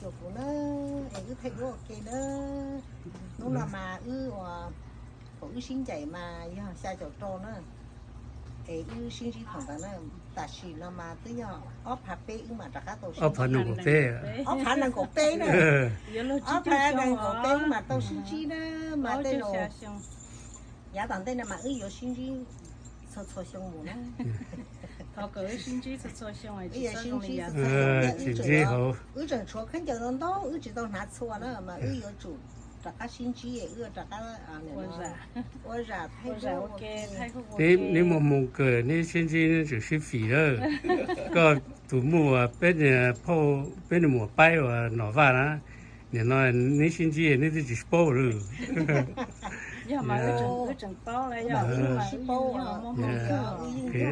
Kuv na, es wb thaij duab ua ke na. Hnub no mas wb ua, thaum wb sib ncaim mas yog xya caum rau na, es wb sib ntsib thaum ntawd na. Tam sim no mas twb yog ob phav peb wb mam rov qab tau sib ntsib. Ob phav nees nkaum peb na. Ob phav nees nkaum peb wb mam tau sib ntsib na. Mas tej zaum yav tom ntej no mas wb yuav sib ntsib txhua txhua xyoo mus na. Wb yuav sib ntsib txhua xyoo, wb tseem tshuav khaub ncaws ntau ntau wb tsis tau hnav txhua na, mas wb yuav tsum rov qab sib ntsib, wb rov qab ua zam thaij duab. Neb muaj hmoo kawg, neb sib ntsib neb tseem sib fim lawm. Koj tus muam, peb niag phauj, peb niag muam Paib uas Nom Vaj na, nim no neb sib ntsib neb twb tsis paub lawm. Wb yeej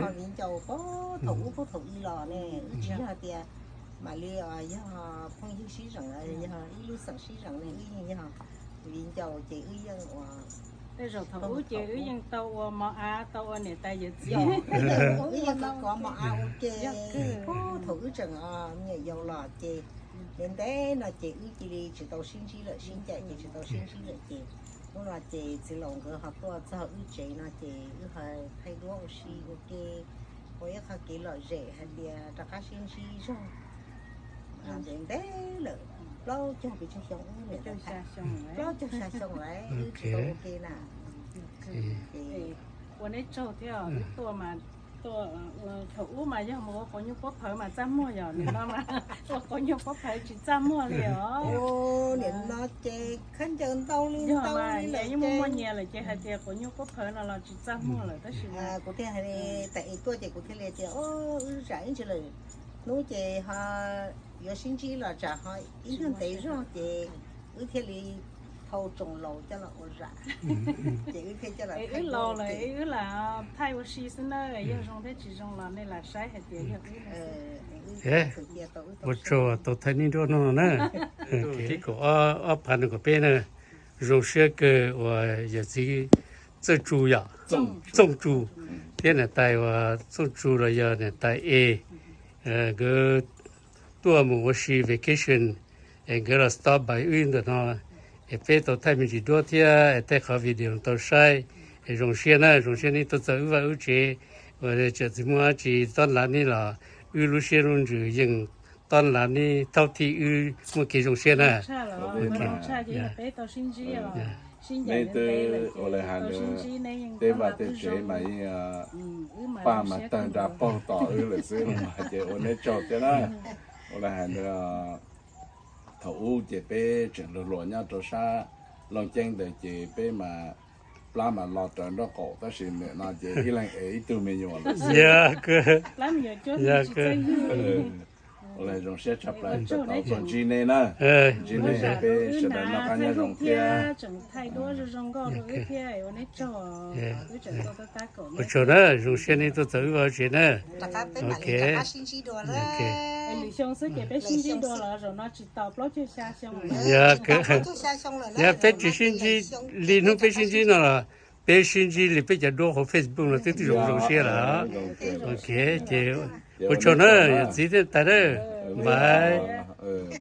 yog viv ncaus puag thaum ub puag thaum i los ne, wb tsis yog hais tias mam li yog phooj ywg sib zeem, yog ib lub xeem sib zeem ne, wb yeej yog viv ncaus ces wb yeej ua. Tej zaum thaum ub ces wb yeej tau ua mov av, tau ua niam tais yawm txiv. Wb yeej tau kov mov av ua ke puag thaum wb tseem me nyuam yaus los ces ntev ntev no ces wb cia li tsis tau sib ntsib lawm, sib ncaim ces tsis tau sib ntsib lawm ces hnub no ces txiv laus nkawd ho tuaj txog wb tsev no ces wb ho thaij duab ua si ua ke, ua ib qho kev lom zem hais tias rov qab sib ntsib zog. Ntev ntev lawm, plaub caug pes tsawg xyoo, plaub caug xya xyoo lawm wb tsis tau ua ke na. Ua neb tsaug thiab, wb tuaj mas tuaj, thaum ub mas yog mus ua quav nyuj pob phawv mas txaj muag, yog nim no mas ua quav nyuj pob phawv tsis txaj muag li os. Nim no ces khaub ncaws ntau li ntau li lawm, yeej muaj muaj nyias lawm ces hais tias quav nyuj pob phawv no los tsis txaj muag lawm tab sis kuv thiaj hais li, tas es tuaj ces kuv thiaj li tias, o, wb zam ib ntsis lawm, hnub ces ho yuav sib ntsib los tsam ho ib nyuag ntev zog ces wb thiaj li thau tsoos laus coj los ua zam. Ces wb thiaj coj los, wb laus lawm wb lam thaij ua si xwb na, yog zoo thiab tsis zoo los nej lam saib hais tias yog wb. Ua tsaug tau thaij nej duab hnub no na. Thib kaum ob phav nees nkaum peb na, zoo siab kawg uas yawm txiv Txooj Tsu yom, Txooj Tsu thiab niam tais uas Txooj Tsu los yog niam tais es nkawd tuaj mus ua si vacation es nkawd los stop by wb ntawm no es peb tau thaij me ntsis duab thiab es thaij qhov video tau saib es zoo siab na, zoo siab nej tuaj txog wb vaj wb tsev uas tseem tsis muaj dab tsi tob lav nej los wb lub siab lub ntsws yeej tob lav nej thaum thib wb muaj kev zoo siab na. Nej twb ua li hais ntawd, tej vaj tej tsev mas yeej paj mas tawg nra paug tos wb lawm xwb, ces ua neb tsaug thiab na. Ua li hais ntawd, thaum ub ces peb tseem hluas hluas nyob rau sab Looj Ceeb ntawd ces peb mas plab mas los raws nraub qaum tab sis nim no ces ib leeg ev ib tug me nyuam lawm. Ua li zoo siab tshaj plaws tau tuaj ntsib nej na, ntsib nej peb sawv daws noj qab nyob zoo thiab. Ua tsaug na, zoo siab nej tuaj txog wb vaj tsev na. Lwm xyoo xwb ces peb sib ntsib dua los zaum no tsis tau plaub caug xya xyoo. Yog peb tsis sib ntsib li hnub peb sib ntsib no los peb sib ntsib li peb cov duab hauv Facebook no twb twb zoo zoo siab lawm. Ok, ces ua tsaug na, yawm txiv thiab tais na, npais.